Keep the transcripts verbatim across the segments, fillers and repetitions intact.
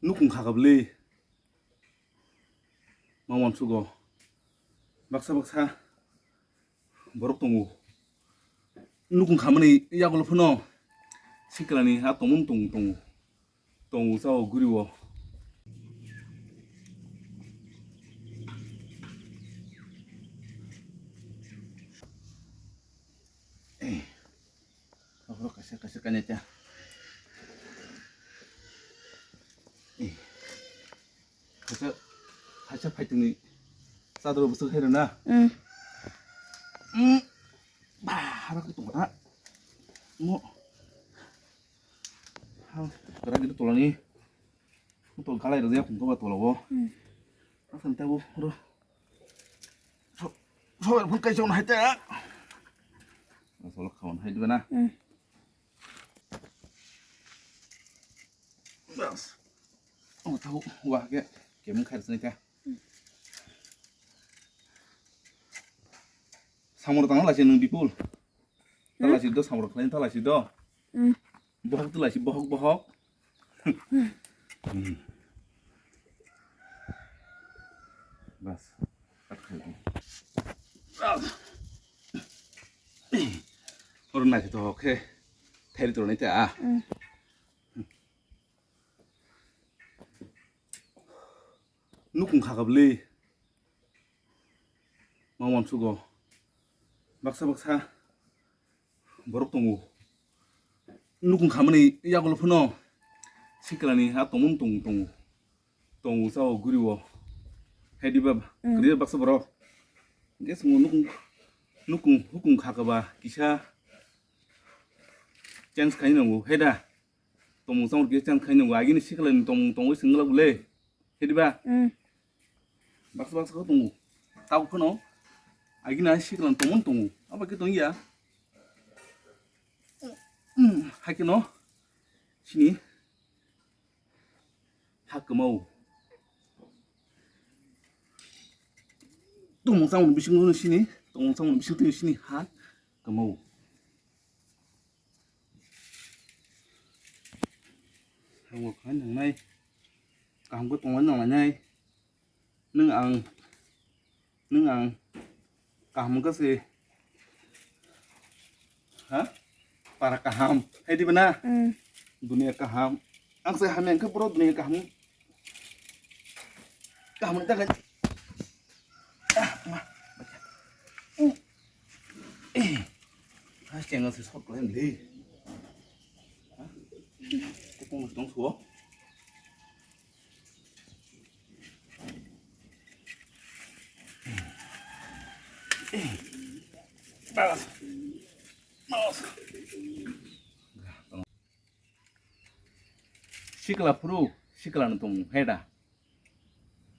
Nukung kha kabli. Ma uansugo. Baksa baksa borok tongo. Nukung khamani yagulo phano siklani ha tongmung tong-, tongo. Tongo sao guriwo. Kaisa, kaisa, kainai ta. Kaisa, kaisa phaitungni chadoro bwswk hai rwna. Mm. Mm. Ba, hara khe tongma ta. Mo. Ha, kwrak gini tolani. Tol galai rwjak, tongma tolao. Mm. Asal tabo, ro. So, so, phun kai chon hai ta. Asal khawan hai diba na. Mm. Bas. Oh, tabo, wah, ke, kemung khai sini ka. Samur tang lai sini Bipul. Tala sini do samur khlai tala sini do. Mm. Bohok tu lai si bohok bohok. Hmm. Bas. Kat khai ko. Bas. Oro nai to khe. Theri to nai ta. Mm. Nukung kha kabli. Ma uansugo. Baksa baksa borok tongo. Nukung khamani yagulo phano siklani ha tongmung tong-, tongo. Tongo sao guriwo. Hai diba? Mm. Kwrwi baksa borok. Hwnkhe chwng nukung, nukung hukung kha kaba kisa change khainai nango. Hai da? Tongmung chamung kisa change khainai nango. Agini siklani tongmung tongwi chwng glak bole. Hai diba? Mm. Baksa baksa khe tongo. Tabuk phano agini hai sikla tongmani tongo. Abo khe tongya. Hmm, hai kheno sini ha kwmao. Tongmung chamung bisingo sini, tongmung chamung bisingo sini ha kwmao. Ang bo khai nangnai, kaham khe tongna nanglainai. Nwng ang, nwng ang kaham wngkha se, ha? Para kaham, hai diba na? Mm. Dunia kaham. Ang se hamya wngkha bro, dunia kaham. Kaham wngkha. Ah, ma. Eh. Ah, chenga se shot khlai le. Ha? Kupung tong suo. Eh. Balas. Balas. Sikla phuru, sikla no tongmung, hai da?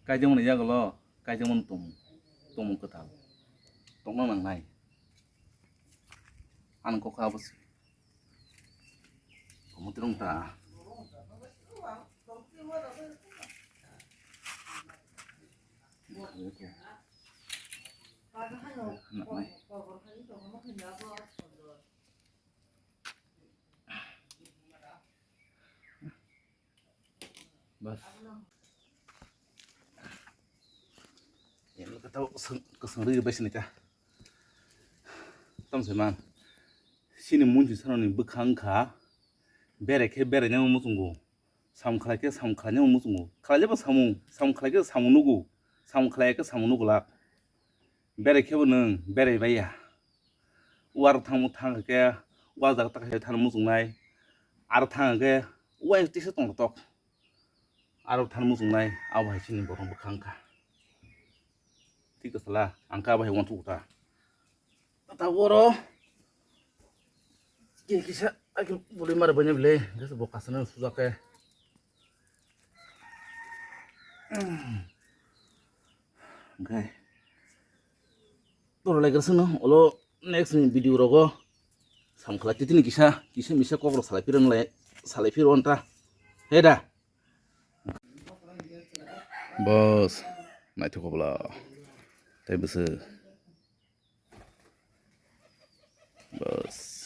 Kaijakmani yagulo, kaijakmani tongmung, tongmung kwtal. Tongna nangnai. Ang kok abo se. Tongmung tirung ta. Nangnai. Bas. Yang kata keseng, keseng ri bai sini kah. Tam se man. Sini mun si sanani bwkhang kha. Bere khe bere nyang muchungo. Sam khlai khe sam khlai nyang muchungo. Khlai le ba samung. Sam khlai khe samung nugo. Sam khlai khe samung nugo lak. Berai khe bo nwng berai bai ya. Uar thangmo thang khe uar jaga ta khe thang muchungnai. Ar thang khe uai tisa tong tok. Aro thang muchungnai abo hai chini borok bwkhang kha. Thik sala ang kha abo hai uansuk ta. Ta oro. Kisa ake boli mar banya bile. Kisa bo kasana suja khe. Hwnkhe toro lai kaisa no ulo next ni video rogo samkhlai titini kisa kisa misa kok rok salai phiro nalai salai phiro onta he da. Boss naithok bwla tei bwswk. Boss.